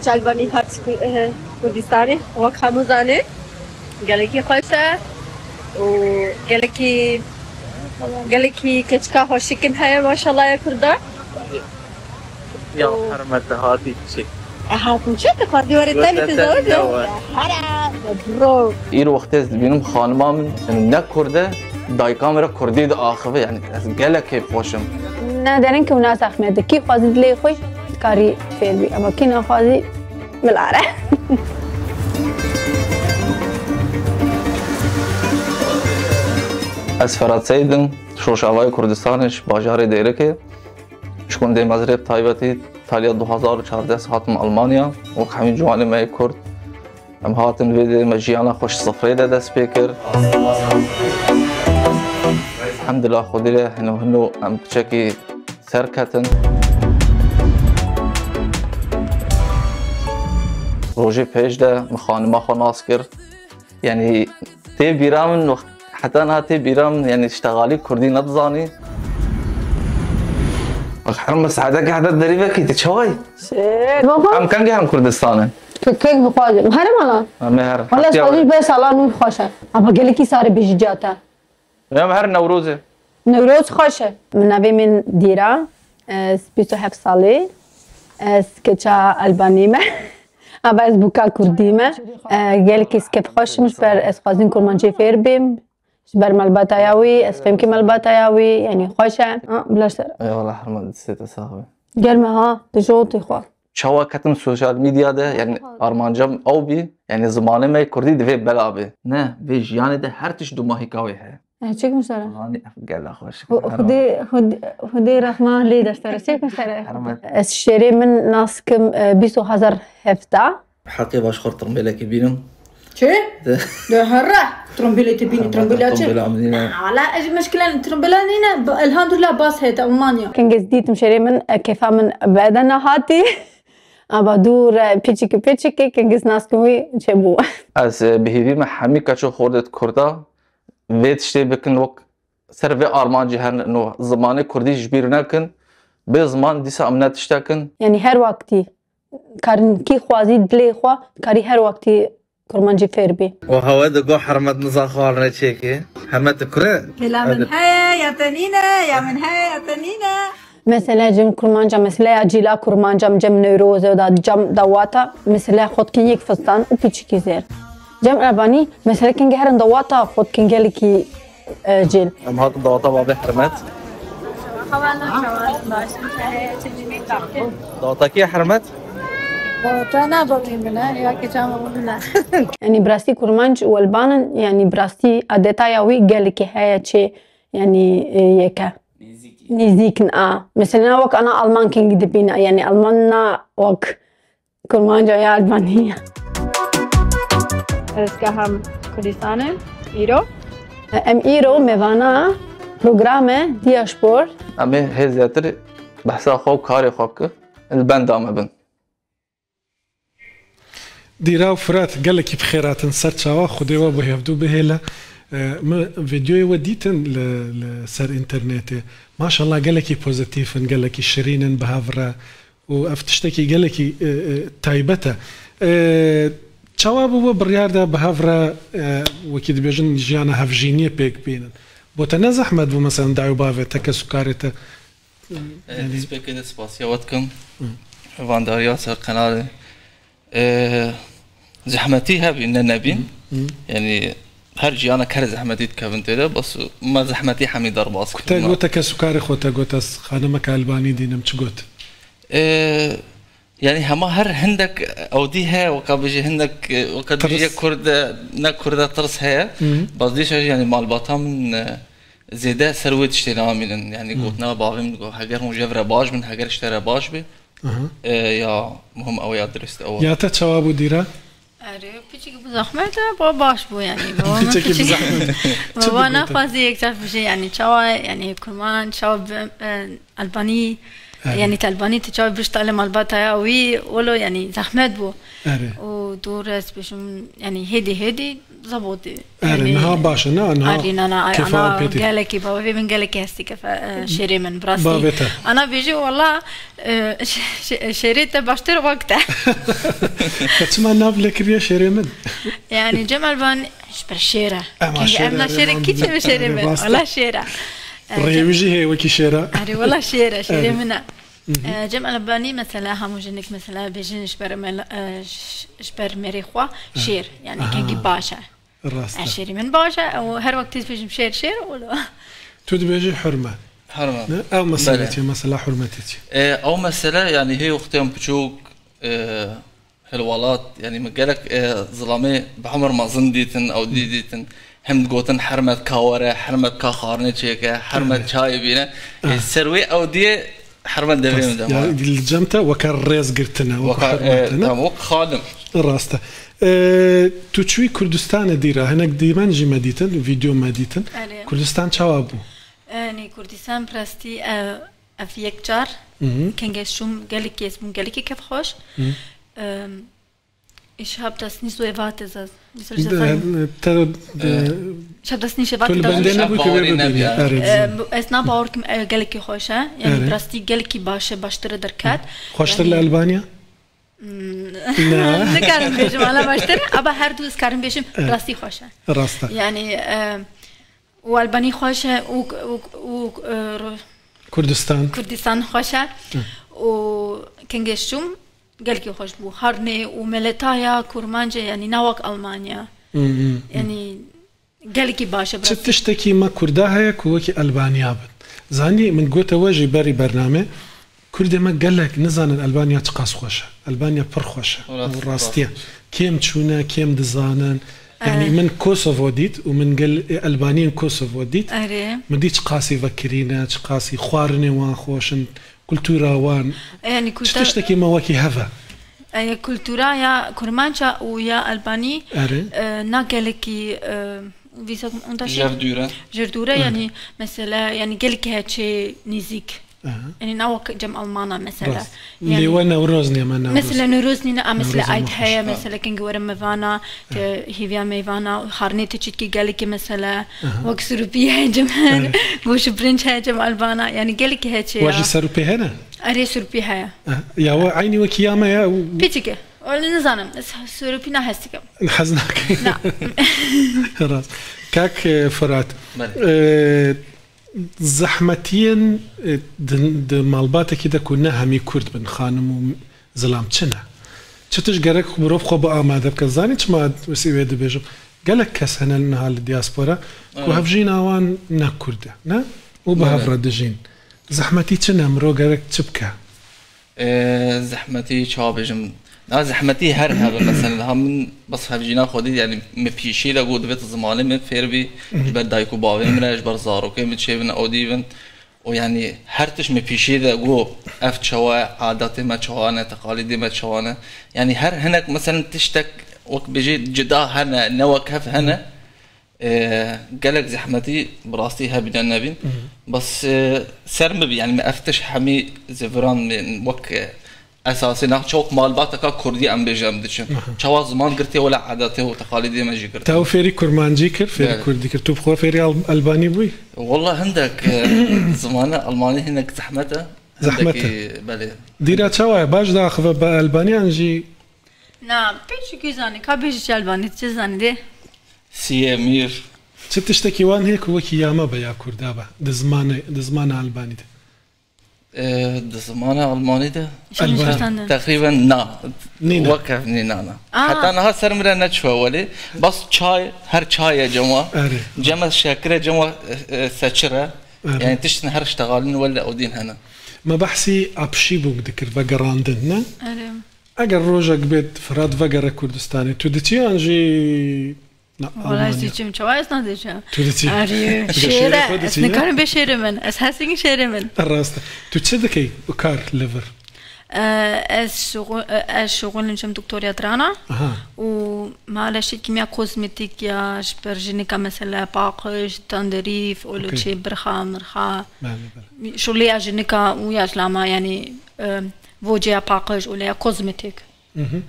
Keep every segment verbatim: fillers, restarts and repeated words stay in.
Çalbanî hat Ku-, eh, Kurdistanê, wek hemû zanê, gelekî xweş e û gelekî, gelekî keçika xweşikin heye, maşallah ya Kurda. Ya hermet hatî çi? E, hatin çi? Tu xwazî were tenê tu zewicî? Hara, bro. Îro wextê ez dibînim xanima min, yani ne Kurd e, dayika min re Kurdî diaxive, yani ez gelek keyfxweş im. Ne dereng û ne zehmet e. Kî xwazî dilê xwe dikarî fêr bî. Ama kî naxwazî, bilare. Ez Ferhat Seyid im, ji Rojavayê Kurdistanê, ji bajarê Dêrikê. Ji gundê Mezrê bi taybetî, taliya du hazar û çardeh hatim Almanya. Wek hemî ciwanê me yê Kurd. Em hatin vê dê me jiyana xwe ji sifrê de dest pê kir. Elhamdulillah Xwedê re hino hino em piçekî serketin. Rojê pêş de min xanima xwe nas kir. Yani tê bîra min wext, heta niha tê bîra min, yani ji texalî Kurdî nedizanî. Bak, her me saete heta derî vekî, tu çaway? Şêr. Baba. Em kengê hem Kurdistanê? Kek bixwazim. Herim ala. Em ê herin. Wala Hetiya xwazî were. Be sala nû xweş e. Ama gelekî sarê bijî cate. Em her Newrozê. Newroz xweş e. Min navê min Dîra. Ez bîst û heft salî. Ez keça Albanî me. Ava ez bûka Kurdî me. E, gelekî ez kêfxweş im, ji ber ez xwazîn Kurmancî fêr bîm. Ji ber malbataya wî, ez fêmkî malbataya wî, yanî xweş e. Ha, bila ser. Eyvallah, herman distê te sax be. Germe ha, tu ji otê xwe. Çawa ketim sosyal medya de, yani armancam ew bî, yani zimanê me kurdî divê bela bê. Ne, vê jiyanê de her tişt dumahîka wê heye. Eh, çêkim sere. Zimanî ev gela xweş. Hu-, Hudê, hud-, hudê rehma lê de sere. Çêkim sere. Hermet. Ez şêrê min nas kim, eh, bîst û hazar hevdeh. Heqê baş xwe tirmbêlekê bînim. Çi? De. De herre. Tirmbêlê te bînî, tirmbêla çi? Tirmbêla min nîne. Ala ez mişkilen tirmbêla nîne. Elhamdulillah bas heye te Almanya. Kengez dîtim şêrê min, e, kêfa min bede nehatî. Aba dûr, e, piçikî piçikî, kengez nas kim wî çêbû. Ez, e, bi hêvî me hemî keç û xortê Kurda vê tiştê bikin wek ser vê armancî her no zimanê Kurdî ji bîr nekin. Bê ziman dîsa em ne tiştekin. Yani her wextî karin kî xwazî dilê xwe, karî her wextî Kurmancî fêr bî. Û hewe digo hermet niza xwe re çêkê. Hermet kure? Pêla min heye, ya te nîne, ya min heye, ya te nîne. Mesela cem Kurmanca, mesela ya cîla Kurmanca, cem Newroz, da cem dawata, mesela xotkin yek fistan û piçikî zêr. Cem Ebanî, mesela kengê herin dawata, xotkin gelekî e, cil. Em hatin dawata babê Hermet. Dawata kê Hermet? Dawata na babê min e, ya kê çama min e. Yani bi rastî kurmanc welbanin, yani bi rastî adetaya wî gelekî heye çê, yani, e, yeke. Nêzîk. Nêzîk in a. Mesela na wek ana Alman kengî dibîne, yani Alman na wek Kurmanca ya Almanya. Rizka hem Kurdistan e, îro. Em îro mêvana programe Diaspor. Em ê hê zêtir behsa xwe û karê xwe bikin. Li benda me bin. Dîra û Firat, gelekî bi xêr hatin ser çawa, Xwedê we bo hevdû bihêle. E, min vîdyoyê we dîtin li, li ser înternetê. Maşallah gelekî pozîtîf in, gelekî şirîn in bi hev re. Û ev tiştekî gelekî, e, e, taybet e. E, çawa bû we biryar da bi hev re, e, wekî dibêjin jiyana hevjîniyê pêk bînin? Bo te ne zehmet bû, mesela, dayê û bavê te, kes û karê te? E, yanî destpêkê de spasiya we dikim. Hı. Vandariya ser qenalê. E, zehmetî hebî, ne nebîn. Hı, hı. Yanî her ciyana kerê zehmetî dikevin tê de, bes me zehmetî hemî derbas kir. Ku te gote kes û karê xwe te got, ez xanimeke Albanî dînim, çi got? E, yanî hema her hindek ewdî heye, weka bijî hindek, e, weka bijî tirs. Yek Kurd e, ne Kurd e, tirs heye. Hı. Bas dîsa jî yanî malbata min, e, zêde ser wê tiştê namînin. Yanî Hı. Gotina bavê min digot, heger hûn jev re baş bin, heger ji te re baş be. Aha. E, ya muhim ew ya dirist ew. Ya te çawa bû Dîra? Erê, piçekî bi zehmet e, ba baş bû yanî. Baba min piçekî bi zehmet. Baba naxwazî yek cah bijî yanî çawa yanî kurman, çawa bi, e, Albanî, erê. Yanî te Albanî tu çawa bişt ale malbata ya wî, welo yanî zehmet bû. Erê. Û dûr ez bêjim yanî hêdî hêdî Zabotî. Erê, niha baş e, ne? Niha kêfa pê tê. Gelekî bavê min gelekî hestî kefe, e, şêrê min, bi rastî. Bavê te. Ana bêjî, wela, e, şê-, şê-, şêrê te baştir wek te. Te çima nav lê kiriye şêrê min? Yani, Cem Elbanî, ji ber şêr e. Ema şêr e, em na şêr e, kî çi şêrê min? Wela şêr e. E, rêwî jî heye wekî şêr e. Erê, wela şêr e, şêrê min e. E, Cem Elbanî mesela, hemû jinik mesela bêjin ji ber mela-, e, ş-, ji ber mêrê xwe şêr, yani kengî baş e. Rast e. Şêrî min baş e, û her wext tê dibêjim şêr, şêr, û lo. Tu dibêjî hurme. Hurme. Ne? Ew mesele çi, mesela hurmetê çi? E, ew mesele, yani hê wextê em piçûk, e, hilwelat, yani min gelek, e, zilamê bi hemir mezin dîtin, ew dî dîtin. Hem digotin hermet ka were, hermet ka xwarinê çêke, hermet çayê bîne. E, ser wê ew diyê hermet devê min de ma. Li cem te weke rêz girtine, weke hurmetine. Tam wek xadim. Rast e. E, tu çûyî Kurdistanê dîra, hinek dîmen jî me dîtin, vîdeo me dîtin. Erê. Kurdistan çawa bû? Yanî Kurdistan bi rastî, e, ev yek car, kengê şûm gelekî ez bûm gelekî kevxweş. Em, Îşab destnî zoyê vate zaz. Te, te, Îşab destnî şê vate zaz. Bendê nebû ki wê bibînî. Erê, ez na bawer kim, e, gelekî xweş e. Yani bi rastî gelekî baş e, baştir e derket. Xweştir li Elbanya? Nikarim bêjim, ala baştir. Aba her du ez karim bêjim, rastî xweş e. Rast e. Yani, e, û Elbanî xweş e, û, û, û, e, ro- Kurdistan. Kurdistan xweş e. Û kengê şûm gelkî xweş bû. Harnê û meletaya Kurmancê, yani ne wek Almanya. Yani gelkî baş e. Çi tiştekî me Kurda heye ku wekî Elbaniya bin? Zanî, min gote we jî berî bername, Kurdê me gelek nizanin Elbanya çiqas xweş e. Elbanya pir xweş e. Rast, rast. Rastiye. Kêm çûne, kêm dizanin. Yani min Kosovo dît û min gel, e, Elbaniyên Kosovo dît. Erê. Min dît çiqasî vekirî ne, çiqasî xwarinê wan xweş in, kultura wan. Yani çi tiştekî me wekî hev e? E, kultura ya Kurmanca û ya Elbanî, e, na gelekî, e, vîsa hûn da jêr dûr e. Jêr dûr e, yani mesela, yani gelekî heçê nêzîk. Yani ne wek cem Almana mesela. Rast. Lê we Newroz nîne, me Newroz. Mesela Newroz nîne, a mesela Eid heye, mesela kengî were me vana, ke hêviya me vana, xarnê te çitkî gelekî mesela, wek sirupî heye cem, goşu pirinç heye cem Albana, yani gelekî heçê ya. We jî serupê hene? Erê, sirupî heye. Ya we eynî wekî ya me ya? Piçik e. Wele nizanim, ez sirupî na hez dikim. Hez nake. Na. Rast. Kak, e, Firat. Belê. E, Zehmetiyên, e, di, di malbatekî de ku ne hemî Kurd bin, xanim û zilam çi ne? Çi tişt gerek mirov xwe bi amade bike? Zanî çima wê dibêjim? Gelek kes hene niha li diaspora ku hevjîna wan ne Kurd e, ne? Û bi hev re dijîn. Zehmetî çi ne? Mirov gerek çi bike? E, zehmetî çawa bêjim? Na, zehmetî her hebe, mesela, ha min bes hevjîna xwe dît, yani me pîşî de got, divêt zimanê min fêr bî, ji ber dayik û bavê min re, ji ber zarokê min çêbin, ew dî bin. Û yani her tişt me pîşî de got, ev çawa ye, adatê me çawa ne, teqalîdê me çawa ne. Yani her hinek, mesela, tiştek wek bêjî cida hene, ne wek hev hene. E, gelek zehmetî bi rastî hebîne nebîn. Bes, e, ser min bî, yani me ev tişt hemî ziviran min wek, e, esasî na çawa malbateka kurdî em bêjin em diçin. Çawa ziman girtiye wela edatê û teqalîdê me jî girtiye. Te ew fêrî kurmancî kir, fêrî kurdî kir. Tu bi xwe fêrî al-, albanî bûyî? Wela hindek, e, zimanê almanî hinek zehmet e. Zehmet e. Hindekî, belê. Dîra çawa ye? Baş diaxive bi albaniyan jî? Na, pêçikî zanî, ka bêjî çi albanî, çi zanî dê? Siyê mîr. Çi tiştekî wan heye ku wekî ya me be ya Kurda be, di zimanê, di zimana Albanî de? E, di zimana Almanî de? Albanî. Teqrîben na. Nîne. Wek ev nîna na. Aa. Heta niha ser min re neçûye welê. Bas çay, her çay ye cema. Erê. Cema şekir e, cema, e, e, seçir e. Erê. Yani tiştin her ştexalin welê ew dîn hene. Me behsî apşî bûk dikir, vegerandin, ne? Erê. Eger rojek bêt Firat vegere Kurdistanê, tu diçî yan jî na Wala ez Almanya? Diçim, çawa ez nadiçim? Tu diçî? Erê, şêr e, ez nikarim bê şêrê min, ez hesî şêrê min. Rast e. Tu çi dikey kar li vir? E, ez şuxul, e, ez şuxulin çim doktorya dirana. Aha. Û mala şekî me ya kozmetîk ya ji ber jinika mesela paqij, tenderîf, olo çê birxa, mirxa. Belê, belê. Şulê ya jinika û ya zilama yani, e, você ya paqij, olo ya kozmetîk. Mhm.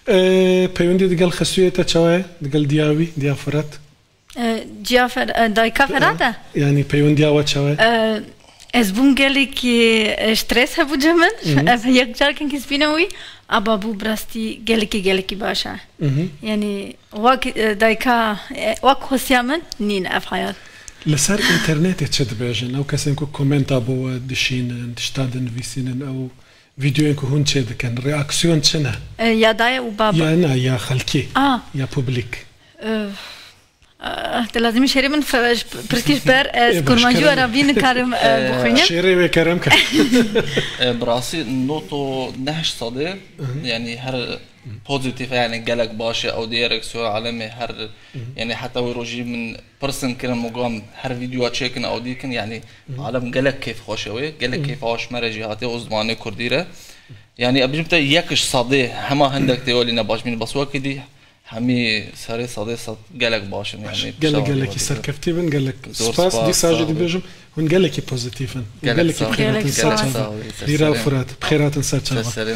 E, peywendî digel Xesûyê te çawa ye? Digel diya wî, diya Firat? E, ciya Fer-, e, dayika Ferhat e? Yani peywendiya we çawa ye? E, ez bûm gelekî, e, stres hebû cem min. Mhm. Ev yek carkên kî spîne wî, aba bû bi rastî gelekî, gelekî baş e. Mhm. Yani wek, e, dayika, e, wek xwestiya min nîn ev hayat. Li ser înternetê çi dibêjin? Ew kesên ku komenta bo we dişînin, tişta dinivîsînin, ew vîdeoyên ku hûn çêdikin, reaksiyon çi ne? E, ya dayê û baba. Ya ne, ya xelkî, A. ya publik. E, e, te lazimî şêrê min fe-, ji pirtî ji ber ez Ê, baş, kurmancî kerem. we re vî nikarim, e, E, bixwînim. Şêrê wê kerem ke. E, bi rastî noto neh sedê, Hı hı. yani her pozitif, yani gelek baş e, ew diye reaksiyon alemê her, Hı hı. yani heta wê rojî min pirsin kirin, mugam her vîdeoya çêkin, ew dîkin, yani Hı hı. alem gelek keyf xweş e wê, gelek Hı hı. keyf xweş me re jî hatiye û zimanê kurdî re. Yani ez bêjim te yek ji sedê hema hindek tê welî ne baş bîn, bes wekî dî hemî serê sedê sed gelek baş in, yani Gelek, gelekî serkeftî bin, gelek Zor spas. spas, Dîsa jî sağ ol. dibêjim, hûn gelekî pozîtîf in. Gelek Gelekî sağ ol. bi xêr hatin Gelek ser sağ ol. çavan. Gelek sağ ol. Lîra û Firat, bi xêr hatin ser çavan. Ser serê